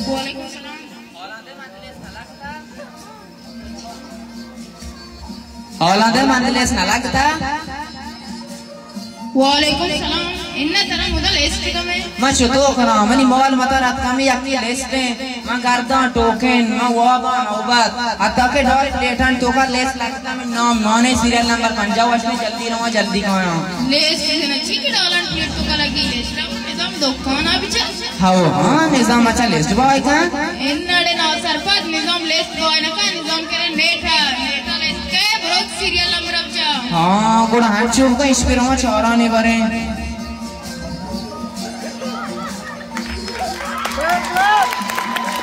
وعلیکم السلام۔ اولاد من لیس نہ لگتا۔ وعلیکم السلام۔ انہ ترا مدل لیسٹ کمے؟ من چطور کناں؟ منی مال متا رات کمی یکی لیسٹ ہیں۔ من گرداں ٹوکن، من واباں نوبت۔ حتی کہ ڈال پلیٹان توکا لیس لگتا، من نام نانے سیریل نمبر پنجاہ وشنے، جلدی رواں، جلدی کایاں۔ لیس چیزے نہ چی کہ ڈالان پلیٹ توکا لگی، لیس نظام دکانا بچا۔ ہاو، ہاں، نظام اچھا لیسٹ بوائے کا۔ انڑے نا سرپد نظام لیسٹ بوائے نہ کا، نظام کرے نیٹا، نیٹا لیسٹ کے بروت سیریل نمبر اب جا۔ ہاں، گڑا ہنچو کا اش پر ہاں چارانے برے۔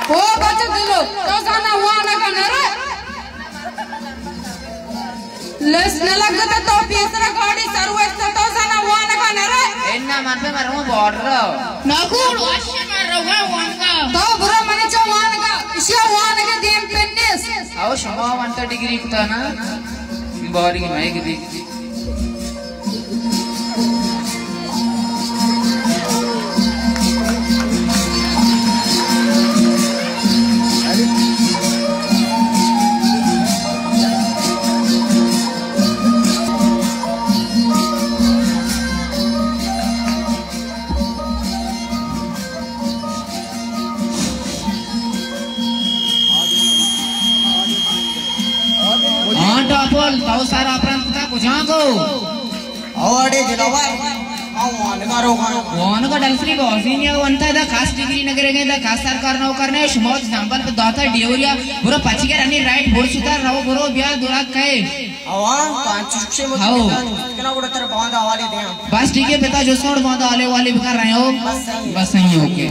او بچ دلو، تو زانا وانگا نرے۔ لیس نہ لگتا تو پیسرا گاڑی سروس تو، تو زانا وانگا نرے۔ انا من پہ مروں بارڈر۔ ناکو وش مر رہا وانگا۔ تو برو منی چو وانگا، اشیا وانگا دیم پنیس۔ او شما وانتا ڈگری کتا نا؟ باری مائے گدی۔ ہاں ٹاپل، تو سارا پرانت کتا کجاں گو؟ او اڑے دلوار، او وانگا روگا۔ وانگا ڈلفری بازی نیا وانتا، دا خاص ڈگری نگرے گئے، دا خاص سرکار نو کرنے، شما زامبل پہ داتا ڈیوریا، برو پچی کر انی رائٹ بورڈ ستا، رو برو بیا دورا کئے۔ او ہاں، پانچ چکشے مجھے ہاؤ۔ کنا گڑا تر باندا حوالے دیاں۔ بس ٹھیک ہے، پتا جو سوڑ باندا حوالے والے بکر رہے ہو۔ بس صحیح ہے۔ بس صحیح ہے، اوکے۔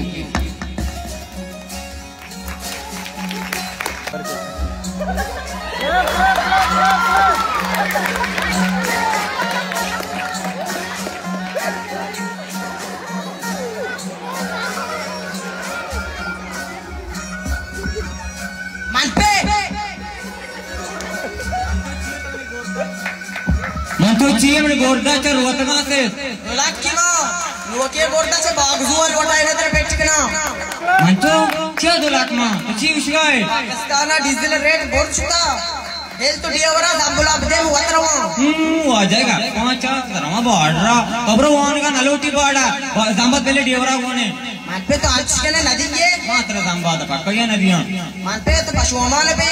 من پہ من تو چی ہمیں گوردا چہ روتگاں سے۔ دو لاکھ کی ماں، نوکے گوردا چہ باغزو اور وٹائے نہ ترے پیٹ کنا۔ من تو چہ دو لاکھ ماں، تو چی اشگائے؟ پاکستان ڈیزل ریٹ بڑھ چکا۔ ہیل تو ڈیورا زامبلا بدے وترواں۔ ہوں، آ جائے گا۔ پانچ آ رواں بارڈرا۔ ابرو وانگا نلوٹی بارڈا۔ زامبا پہلے ڈیورا گونے۔ من پہ تو انچش کنے ندیگے؟ ما ترا زامبا دا پکا یا ندیاں۔ من پہ تو پشومان پہ،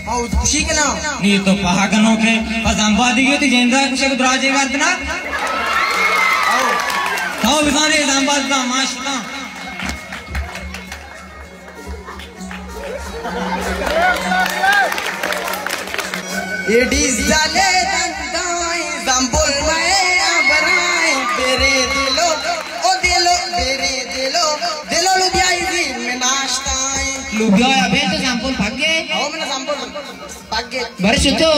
ما خودکشی کنا۔ نی تو پہا کنو کہ پہ زامبا دیگے تی جندا کشے کو دراجے گردنا۔ او۔ تو بزانے زامبا دا ما شتا۔ اے ڈیزل دندائیں، زامبل مئے ابرائیں، برے دلو، او دلو، برے دلو، دلو لوبیائی زی میں ناشتائیں۔ لوبیا ابے تو زامبل پھگے؟ او من زامبل پھگے۔ برے شتو؟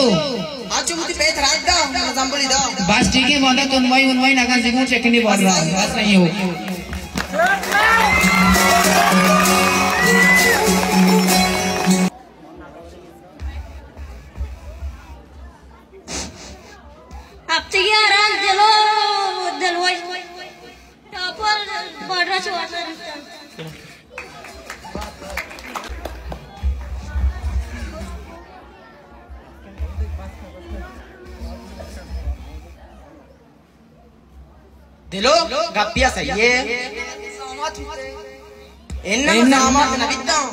آج مجھے پیت رات دا، من زامبل دا۔ بس ٹھیک ہے، باندا تنوائی ونوائی نگا زیگون چکنی بارڈرا۔ بس نہیں ہو۔ ہفتگی آرام دلو، دلوش، ٹاپر، بارڈر چوار سال۔ دلو، گپیا صحیح ہے۔ اناں اناں۔ زامات نہ بیتاں۔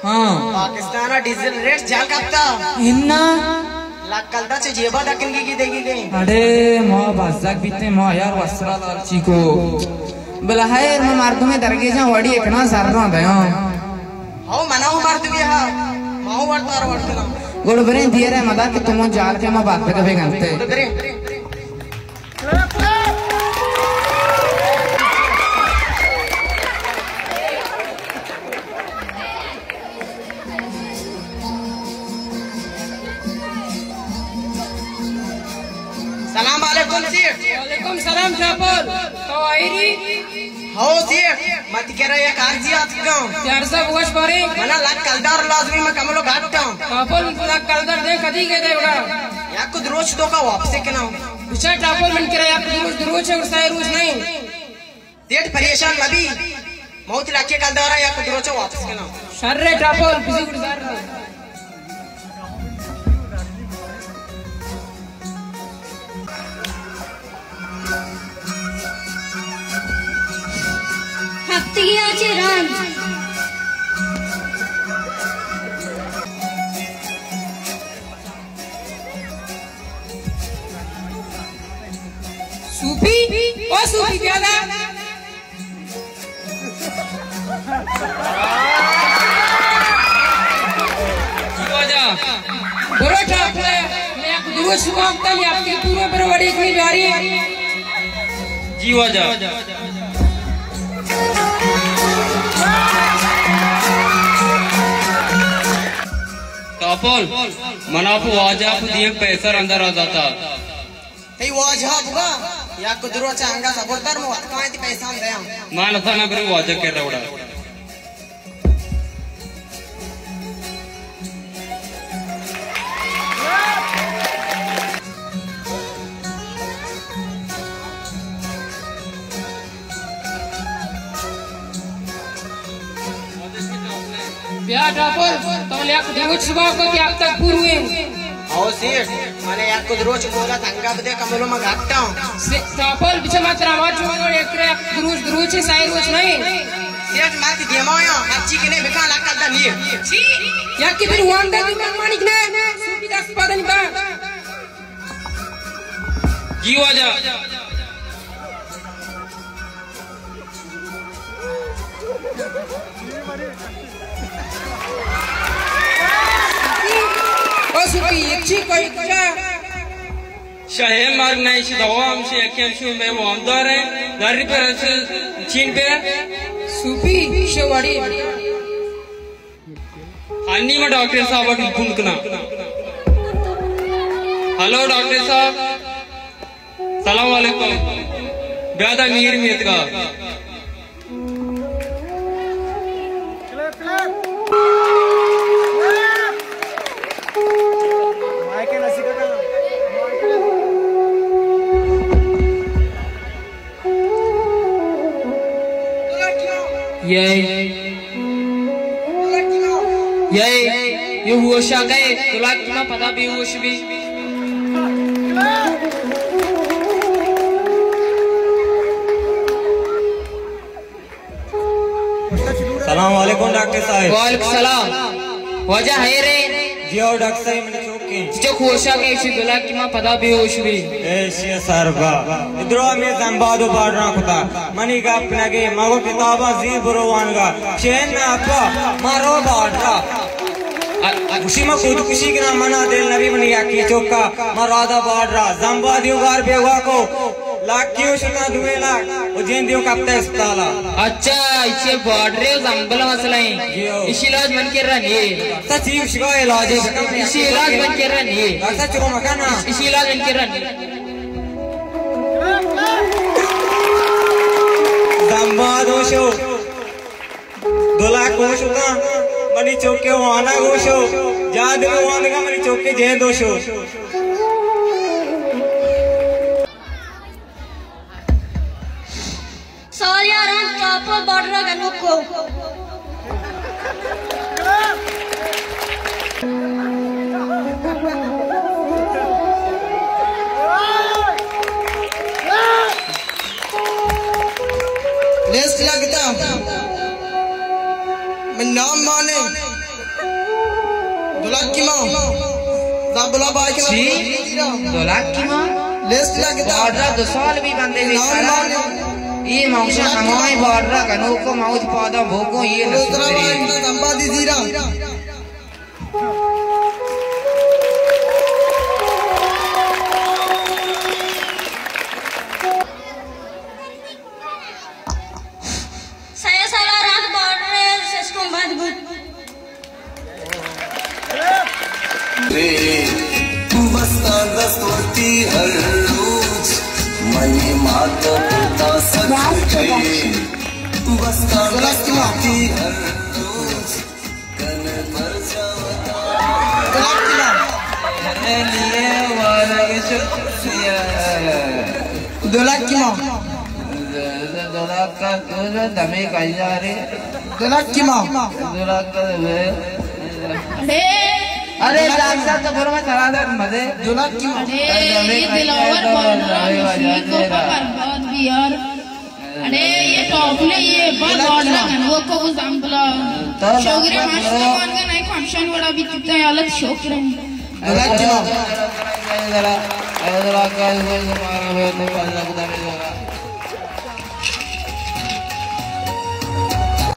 ہاں۔ پاکستان ءَ ڈیزل ریٹ جال کپتا۔ اناں۔ لک کلدار چہ جیبا دکنگی کی دیگی گئی۔ اڑے ما بزگ بیتیں، ما یار وسرا لالچی کو۔ بلے ہیر ما مردمے درگیجاں وڑی اکنا زراں دیاں۔ ہو منا ہو مردمی ہا، ما ہو ورتار ورتنا۔ گڑ بریں دیرے مدار کہ تمو جال کے ما بات بے گنتے۔ گڑ بریں۔ سلام علیکم سیٹھ۔ وعلیکم سلام ٹاپر، تو آئری؟ ہو سیٹھ، متی کرا یک عرضی آتکاں۔ یار صاحب وش بارے۔ منا لک کلدار لازمی، میں کملو گھٹاں۔ ٹاپر لک کلدار دے کدی کے دے گا؟ یک دروچ تو کا واپس کنا۔ اچھا ٹاپر من کرا یک دروچ، دروچ ہے اور سائے روچ نہیں۔ سیٹھ پریشان مبی۔ موت لکے کلدارا یک دروچ واپس کناں۔ شر ٹاپول بزی گڑزار۔ ہفتگی آ چہ رند۔ سوپی، او سوپی، بیا دا۔ جی واجہ۔ برو ٹاپلے، میں یک دروچ شما ہم تم یک پورو برو وڑی کنی بیاری۔ جی واجہ۔ ٹاپل، منا پہ واجہ پہ دیم پیسہ رندا را داتا۔ تئی واجہ بگا، یک دروچ انگا صبر دار، مو اتکاں تی پیسہ ہم دیاں۔ ما نزاناں برو واجہ کرا وڑا۔ بیا ٹاپر، تو یک دروچ شما کو کہ اب تک پورویں۔ او سیٹھ، منے یک دروچ مولا تنگا بدے کملو ما گھٹاں۔ سے-، ٹاپر، بچے ما ترا واٹ مولا یک دروچ، دروچ سائے روچ نہیں۔ سیٹھ، ما تی دیمایا، ہرچی کنے بکا لکل دا نہیں۔ چی؟ یک کی پھر واندا دی مانی کنے، سوپی دست پادنی با۔ جی واجہ۔ او سوپی، یک چی کوئی کجا؟ شاہ مرگ نہیں، شی دوا ہم شی یکی ہم شو میں وامدار ہیں۔ دری پر چین پہ۔ سوپی، شو وڑی۔ انی ما ڈاکٹر صاحب ءَ ٹیلیفون کناں۔ ہلو ڈاکٹر صاحب، سلام علیکم۔ بیا دا میر میتگا۔ یہ، یہ، یہ ہوشا گئے، دلات ما پدا بے ہوش بھی۔ سلام علیکم ڈاکٹر صاحب۔ وعلیکم سلام۔ واجہ ہے رے؟ جی او ڈاکٹر صاحب، منی چوک ایں۔ چچو ہوشا گئے، اشی بلا کہ ما پدا بے ہوش بی۔ اے شی سر با۔ ادرو ہمیں زنباد و بارڈراں کتا۔ منی گپ نگے، مگو کتابا زیر برو وانگا۔ شین نہ اپا، مارو بارڈرا۔ گوشی ما خودکشی کناں، منا دل نبی منی یکی چوکا۔ ما رادا بارڈرا۔ زنبادی و گار بیگواہ کو۔ لاکیو شتا دوئیں لاکھ، و جیندیو کپتا اسپتالا۔ اچھا، ایشی بارڈرے و زنبل مسئلہ ہیں۔ جی ہو۔ ایشی علاج من کر رہا نہیں۔ تا چی اشگا علاج ہے؟ ایشی علاج من کر رہا نہیں۔ ڈاکٹر چو مکانا۔ ایشی علاج من کر رہا نہیں۔ زنباد ہوشو۔ دو لاکھ ہوشو تا۔ منی چوکے وانا ہوشو۔ جاد میں وانگا منی چوکے جیند ہوشو۔ سالیار ہم ٹاپو بارڈر گنوکو۔ لسٹ لگتا۔ من نام مانے۔ دو لاکھ کی ماں۔ زابلا بائی کے چی؟ دو لاکھ کی ماں؟ لسٹ لگتا۔ بارڈر دو سال بھی بندے بھی نام کرا۔ مانے۔ یہ موشا ہمائیں بارڈر گنوکو موت پادا بھوکو یہ دوسرا نسل بائی ہے۔ کے زمبا دی زیرا۔ سئے سال ءَ رند بارڈر ءِ سسٹم بند بوت۔ بستان دست وتی ہر روچ منی مات پتا سچ کئے۔ بستان دست وتی ہر روچ کن پر جاتا۔ دو لاکھ کی ماں۔ دو لاکھ کا دو دمے کا یارے۔ دو لاکھ کی ماں۔ دو لاکھ کا دے۔ ارے، ارے، ڈاکٹر صاحب تو برو میں کرا دے مزے۔ دو لاکھ کی ماں۔ ارے، یہ دلاور بانڈرا مشینی کو برباد بھی یار۔ ارے، یہ ٹاپ نے یہ بہت بانڈرا گنوکو کو زمبلا۔ شوگرے ماسٹر مان کا نہیں فنکشن وڑا بھی کتنا حالت شوکرے۔ دو لاکھ کی ماں۔